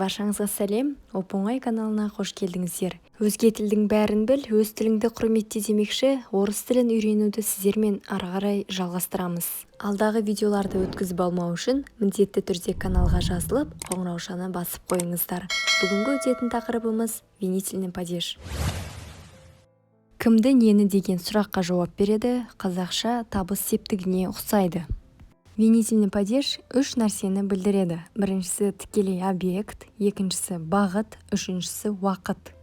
Баршаңызға сәлем! Оп оңай каналына қош келдіңіздер! Өзге тілдің бәрін біл, өз тіліңді құрметте демекші, орыс тілін үйренуді сіздермен ары қарай жалғастырамыз. Алдағы видеоларды өткізіп алмау үшін міндетті түрде каналға жазылып, қоңыраушаны басып қойыңыздар. Бүгінгі өтетін тақырыбымыз – винительный падеж. Кімді, нені деген сұраққа жауап береді, қазақша табыс септігіне ұқсайды. Винительный падеж үш нәрсені білдіреді: біріншісі – тікелей объект, екіншісі – бағыт, үшіншісі – уақыт.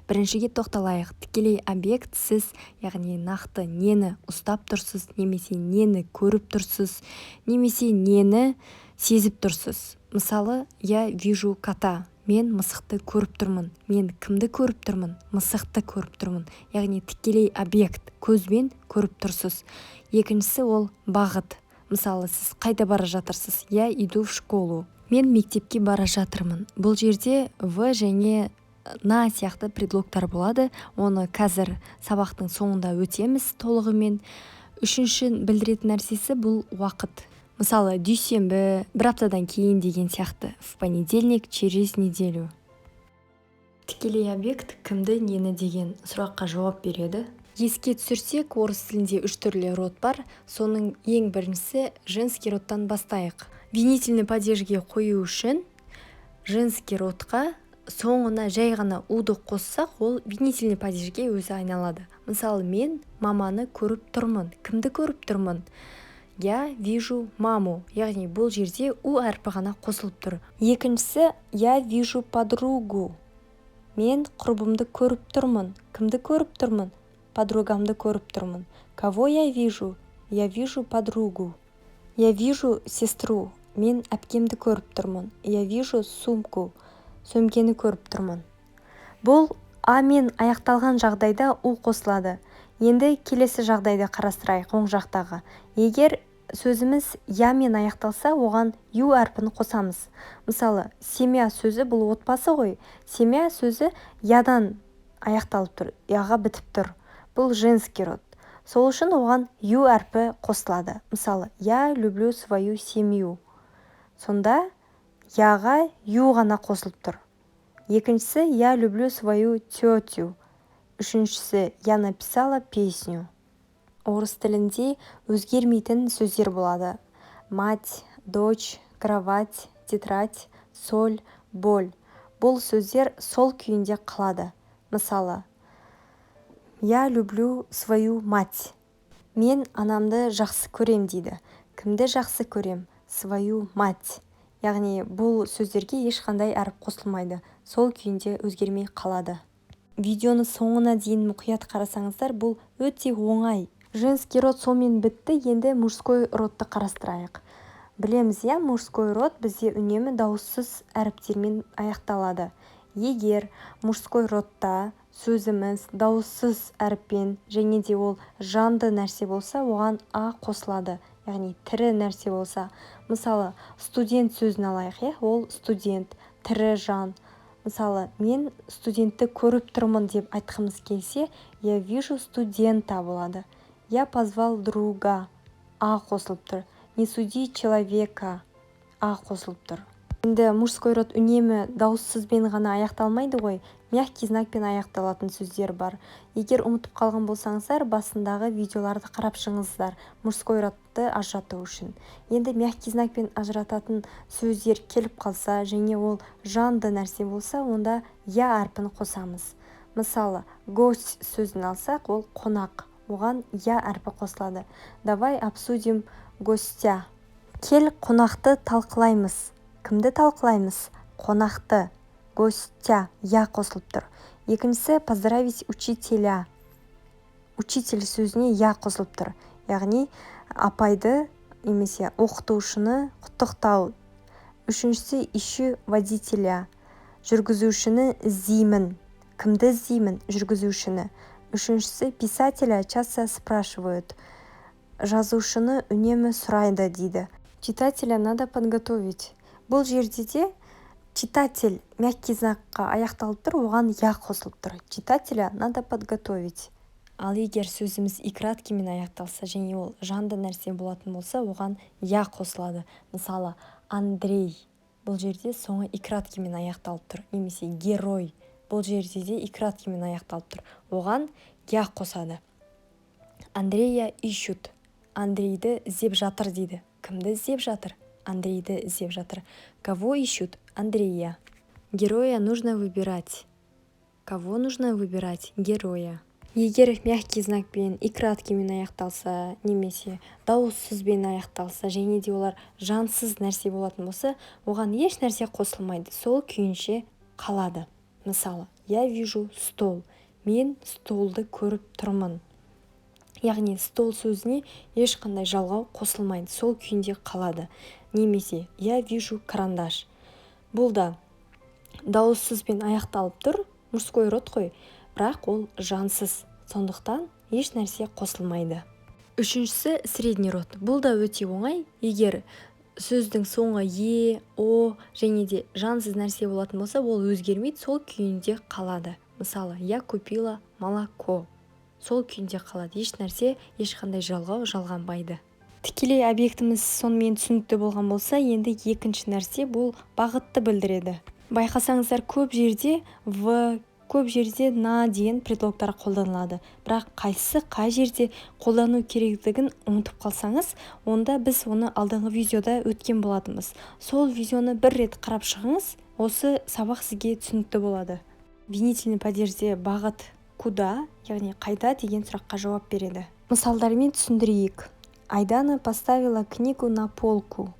Біріншіге тоқталайық. Тікелей объект – сіз, яғни нақты нені ұстап тұрсыз немесе нені көріп тұрсыз немесе нені сезіп тұрсыз. Мысалы, «Я вижу кота» – мен мысықты көріп тұрмын. Мен кімді көріп тұрмын? Мысықты көріп тұрмын. Яғни тікелей объект, көзбен көріп тұрсыз. Екіншісі – ол бағыт. Мысалы, сіз қайда бара жатырсыз? «Я иду в школу» – мен мектепке бара жатырмын. Бұл жерде «в» және «на» сияқты предлогтар болады, оны қазір сабақтың соңында өтеміз толығымен. Үшінші білдіретін нәрсесі – бұл уақыт. Мысалы, дүйсенбі, бір аптадан кейін деген сияқты, в понедельник, через неделю. Тікелей объект кімді, нені деген сұраққа жауап береді. Еске түсірсек, орыс тілінде үш түрлі род бар. Соның ең біріншісі – женский родтан бастайық. Винительный падежге қою үшін женский родқа соңына жай ғана «у»ды қоссақ, ол винительный падежге өзі айналады. Мысалы, мен маманы көріп тұрмын. Кімді көріп тұрмын? Я вижу маму. Яғни бұл жерде «у» әрпі ғана қосылып тұр. Екіншісі: я вижу подругу, мен құрбымды көріп тұрмын. Кімді көріп тұрмын? Подругамды көріп тұрмын. Кого я вижу? Я вижу подругу. Я вижу сестру, мен әпкемді көріп тұрмын. Я вижу сумку, сөмкені көріп тұрмын. Бұл «а» мен аяқталған жағдайда «у» қосылады. Енді келесі жағдайды қарастырайық, оң жақтағы. Егер сөзіміз «я» мен аяқталса, оған «ю» әрпін қосамыз. Мысалы, «семья» сөзі – бұл отбасы ғой. «Семья» сөзі «я»дан аяқталып тұр, «я»ға бітіп тұр. Бұл женский род, сол үшін оған «ю» әрпі қосылады. Мысалы, «Я люблю свою семью». Сонда «я»ға «ю» ғана қосылып тұр. Екіншісі: «Я люблю свою тетю». Үшіншісі: «Я написала песню». Орыс тілінде өзгермейтін сөздер болады: мать, дочь, кровать, тетрадь, соль, боль. Бұл сөздер сол күйінде қалады. Мысалы, «Я люблю свою мать» – мен анамды жақсы көрем дейді. Кімді жақсы көрем? Свою мать. Яғни бұл сөздерге ешқандай әріп қосылмайды, сол күйінде өзгермей қалады. Видеоны соңына дейін мұқият қарасаңыздар, бұл өте оңай. Женский род сонымен бітті. Енді мужской родты қарастырайық. Білеміз, иә, мужской род бізде үнемі дауыссыз әріптермен аяқталады. Егер мужской родта сөзіміз дауыссыз әріппен және де ол жанды нәрсе болса, оған «а» қосылады, яғни тірі нәрсе болса. Мысалы, «студент» сөзін алайық, иә, ол студент – тірі жан. Мысалы, мен студентті көріп тұрмын деп айтқымыз келсе, «Я вижу студента» болады. «Я позвал друга» – «а» қосылып тұр. «Не суди человека» – «а» қосылып тұр. Енді мужской род үнемі дауыссызбен ғана аяқталмайды ғой, мягкий знакпен аяқталатын сөздер бар. Егер ұмытып қалған болсаңыздар, басындағы видеоларды қарап шығыңыздар мужской родты ажырату үшін. Енді мягкий знакпен ажырататын сөздер келіп қалса және ол жанды нәрсе болса, онда «я» әрпін қосамыз. Мысалы, «гость» сөзін алсақ, ол қонақ, оған «я» әрпі қосылады. «Давай обсудим гостя» – кел, қонақты талқылаймыз. Кімді талқылаймыз? Қонақты. Гостя, «я» қосылып тұр. Екіншісі: «поздравить учителя». «Учитель» сөзіне «я» қосылып тұр, яғни апайды немесе оқытушыны құттықтау. Үшіншісі: «Ищу водителя» – жүргізушіні іздеймін. Кімді іздеймін? Жүргізушіні. Үшіншісі: «Писателя часто спрашивают» – жазушыны үнемі сұрайды дейді. «Читателя надо подготовить». Бұл жерде де «читатель» мягкий знакқа аяқталып тұр, оған «я» қосылып тұр. «Читателя надо подготовить». Ал егер сөзіміз «и краткиймен» аяқталса және ол жанды нәрсе болатын болса, оған «я» қосылады. Мысалы, Андрей. Бұл жерде соңы и краткиймен аяқталып тұр. Немесе герой, бұл жерде де и краткиймен аяқталып тұр, оған я қосады. Андрея ищут. Андрейді іздеп жатыр дейді. Кімді іздеп жатыр? Андрейді іздеп жатыр. Кого ищут? Андрея. Героя нужно выбирать. Кого нужно выбирать? Героя. Егер мягкий знакпен, и краткиймен аяқталса немесе дауыссызбен аяқталса және де олар жансыз нәрсе болатын болса, оған еш нәрсе қосылмайды, сол күйінше қалады. Мысалы, я вижу стол. Мен столды көріп тұрмын. Яғни стол сөзіне ешқандай жалғау қосылмайды, сол күйінде қалады. Немесе я вижу карандаш. Бұл да дауыссызбен аяқталып тұр, мужской род қой, бірақ ол жансыз, сондықтан еш нәрсе қосылмайды. Үшіншісі — средний род. Бұл да өте оңай. Егер сөздің соңы е, о және де жансыз нәрсе болатын болса, ол өзгермейді, сол күйінде қалады. Мысалы, я купила молоко. Сол күйінде қалады, еш нәрсе, ешқандай жалғау жалғанбайды. Тікелей объектіміз сонымен түсінікті болған болса, енді екінші нәрсе — бұл бағытты білдіреді. Байқасаңыздар, көп жерде в, көп жерде на деген предлогтар қолданылады. Бірақ қайсысы қай жерде қолдану керектігін ұмытып қалсаңыз, онда біз оны алдыңғы видеода өткен болатынбыз. Сол видеоны бір рет қарап шығыңыз, осы сабақ сізге түсінікті болады. Винительный падежде бағыт куда, яғни қайда деген сұраққа жауап береді. Мысалдармен түсіндірейік. Айдана поставила книгу на полку.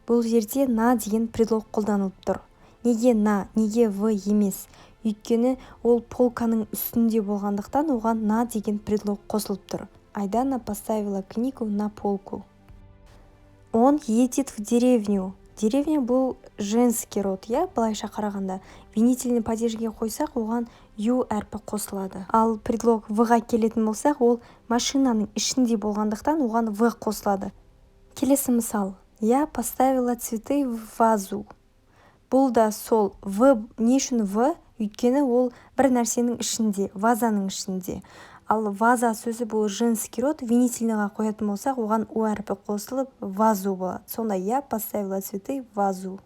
Бұл жерде на деген предлог қолданылып тұр. Неге на, неге в емес? Өйткені ол полканың үстінде болғандықтан, оған на деген предлог қосылып тұр. Айдана поставила книгу на полку. Он едет в деревню. Деревня — бұл женский род, иә. Былайша қарағанда, винительный падежге қойсақ, оған ю әрпі қосылады. Ал предлог в ға келетін болсақ, ол машинаның ішінде болғандықтан, оған в қосылады. Келесі мысал: я поставила цветы в вазу. Бұл да сол в. Не үшін в? Өйткені ол бір нәрсенің ішінде, вазаның ішінде. Ал ваза сөзі — бұл женский род. Винительныйға қоятын болсақ, оған у әрпі қосылып, вазу болады. Сонда я поставила цветы в вазу.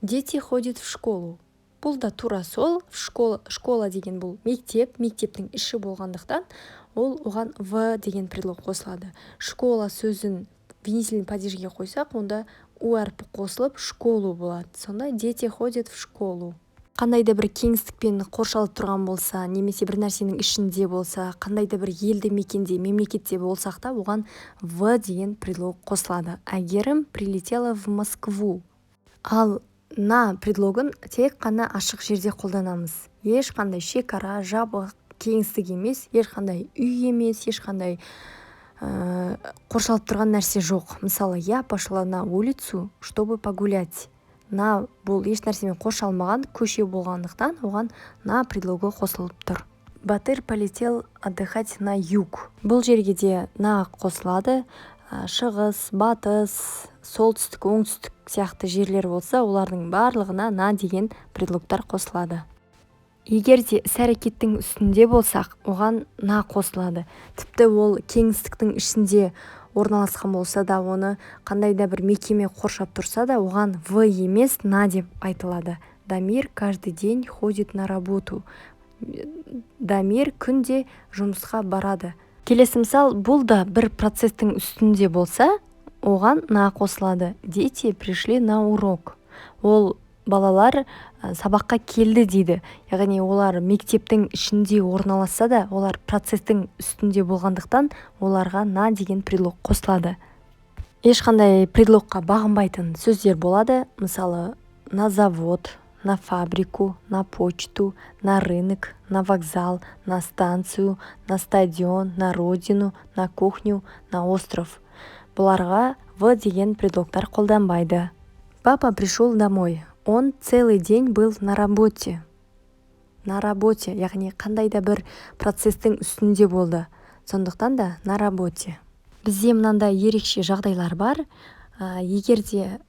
Дети ходят в школу. Бұл да тура сол в школа. Школа деген бұл мектеп, мектептің іші болғандықтан, ол оған в деген предлог қосылады. Школа сөзін винительный падежге қойсақ, онда у әрпі қосылып, школу болады. Сонда дети ходят в школу. Қандай да бір кеңістікпен қоршалып тұрған болса немесе бір нәрсенің ішінде болса, қандай да бір елді мекенде, мемлекетте болсақ та, оған в деген предлог қосылады. Әйгерім прилетела в Москву. Ал на предлогын тек қана ашық жерде қолданамыз. Ешқандай шекара, жабық кеңістік емес, ешқандай үй емес, ешқандай қоршалып тұрған нәрсе жоқ. Мысалы, я пошла на улицу, чтобы погулять. На — бұл еш нәрсемен қоршалмаған көше болғандықтан, оған на предлогы қосылып тұр. Батыр полетел отдыхать на юг. Бұл жерге де на қосылады. Шығыс, батыс, солтүстік, оңтүстік сияқты жерлер болса, олардың барлығына на деген предлогтар қосылады. Егер де іс әрекеттің үстінде болсақ, оған на қосылады. Тіпті ол кеңістіктің ішінде орналасқан болса да, оны қандай да бір мекеме қоршап тұрса да, оған в емес, на деп айтылады. Дамир каждый день ходит на работу. Дамир күнде жұмысқа барады. Келесі мысал: бұл да бір процестің үстінде болса, оған на қосылады. Дети пришли на урок. Ол балалар сабаққа келді дейді. Яғни олар мектептің ішінде орналасса да, олар процестің үстінде болғандықтан, оларға на деген предлог қосылады. Ешқандай предлогқа бағынбайтын сөздер болады. Мысалы, на завод, на фабрику, на почту, на рынок, на вокзал, на станцию, на стадион, на родину, на кухню, на остров. Бұларға в деген предлогтар қолданбайды. Папа пришел домой. Он целый день был на работе. На работе, яғни қандай да бір процестің үстінде болды, сондықтан да на работе. Бізде мынандай ерекше жағдайлар бар. Егер де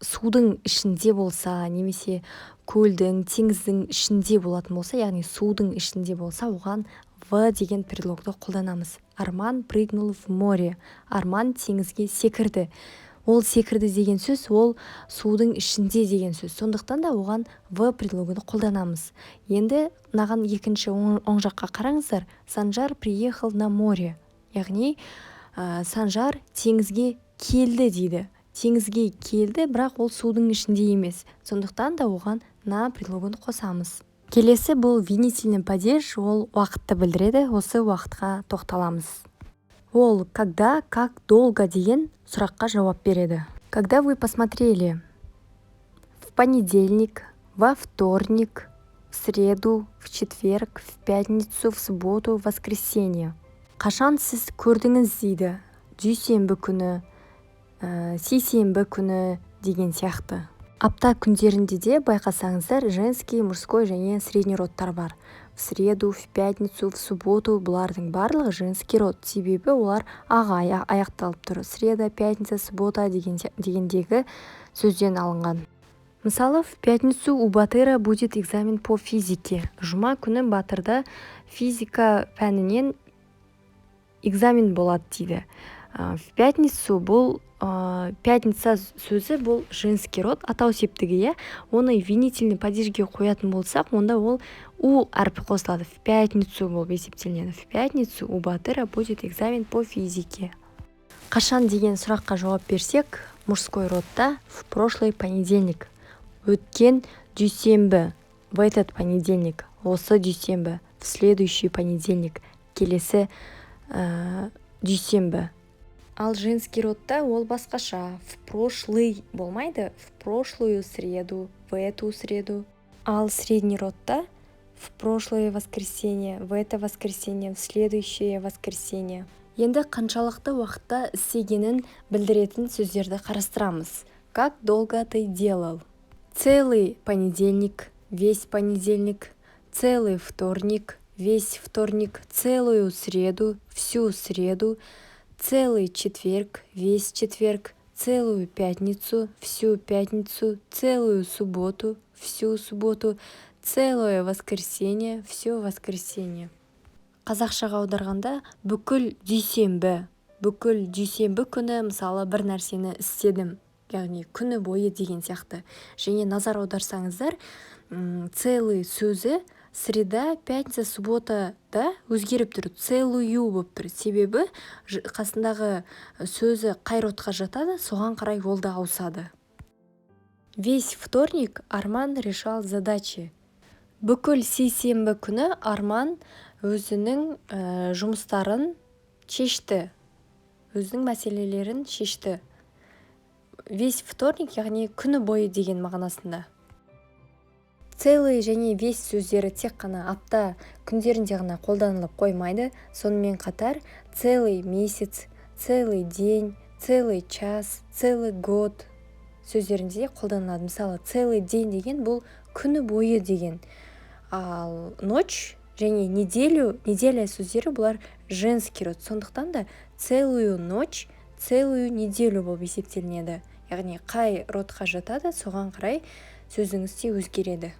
судың ішінде болса немесе көлдің, теңіздің ішінде болатын болса, яғни судың ішінде болса, оған в деген предлогты қолданамыз. Арман прыгнул в море. Арман теңізге секірді. Ол теңіздің ішінде болғандықтан, оған в деген предлог қосылады. Ол секірді деген сөз, ол судың ішінде деген сөз. Сондықтан да оған «в» предлогын қолданамыз. Енді мынаған, екінші оң жаққа қараңыздар. Санжар приехал на море, яғни Санжар теңізге келді дейді. Теңізге келді, бірақ ол судың ішінде емес, сондықтан да оған «на» предлогын қосамыз. Келесі бұл винительный падеж, ол уақытты білдіреді. Осы уақытқа тоқталамыз. Ол «когда», «как долго» деген сұраққа жауап береді. Когда вы посмотрели? В понедельник, во вторник, в среду, в четверг, в пятницу, в субботу, в воскресенье. Қашан сіз көрдіңіз дейді. Дүйсенбі күні, сейсенбі күні деген сияқты. Апта күндерінде де, байқасаңыздар, женский, мужской және средний родтар бар. В среду, в пятницу, в субботу — бұлардың барлығы женский род, себебі олар аға аяқталып тұр. Среда, пятница, суббота деген, дегендегі сөзден алынған. Мысалы, в пятницу у Батыра будет экзамен по физике. Жұма күні Батырда физика пәнінен экзамен болады дейді. В пятницу бұл пятница сөзі, бұл женский род, атау септігі, иә. Оны винительный падежге қоятын болсақ, онда ол «у» әрпі қосылады, в пятницу болып есептелінеді. В пятницу у Батыра будет экзамен по физике. Қашан деген сұраққа жауап берсек, мужской родта в прошлый понедельник, өткен дүйсенбі, в этот понедельник, осы дүйсенбі, в следующий понедельник, келесі дүйсенбі. Ал женский родта ол басқаша: в прошлый болмайды, в прошлую среду, в эту среду. Ал средний родта в прошлое воскресенье, в это воскресенье, в следующее воскресенье. Енді қаншалықты уақытта істегенін білдіретін сөздерді қарастырамыз. Как долго ты делал? Целый понедельник, весь понедельник, целый вторник, весь вторник, целую среду, всю среду, целый четверг, весь четверг, целую пятницу, всю пятницу, целую субботу, всю субботу, целое воскресенье, все воскресенье. Қазақшаға аударғанда, бүкіл дүйсенбі, бүкіл дүйсенбі күні, мысалы, бір нәрсені істедім, яғни күні бойы деген сияқты. Және назар аударсаңыздар, целый сөзі среда, пятница, суббота да өзгеріп тұр, целую болып тұр, себебі қасындағы сөзі қай родқа жатады, соған қарай ол да ауысады. Весь вторник Арман решал задачи. Бүкіл сейсенбі күні Арман өзінің жұмыстарын шешті, өзінің мәселелерін шешті. Весь вторник, яғни күні бойы деген мағынасында. Целый және весь сөздері тек қана апта күндерінде ғана қолданылып қоймайды, сонымен қатар целый месяц, целый день, целый час, целый год сөздерінде де қолданылады. Мысалы, целый день деген бұл күні бойы деген. Ал ночь және неделю, неделя сөздері, бұлар женский род, сондықтан да целую ночь, целую неделю болып есептелінеді. Яғни қай родқа жатады, соған қарай сөзіңіз де өзгереді.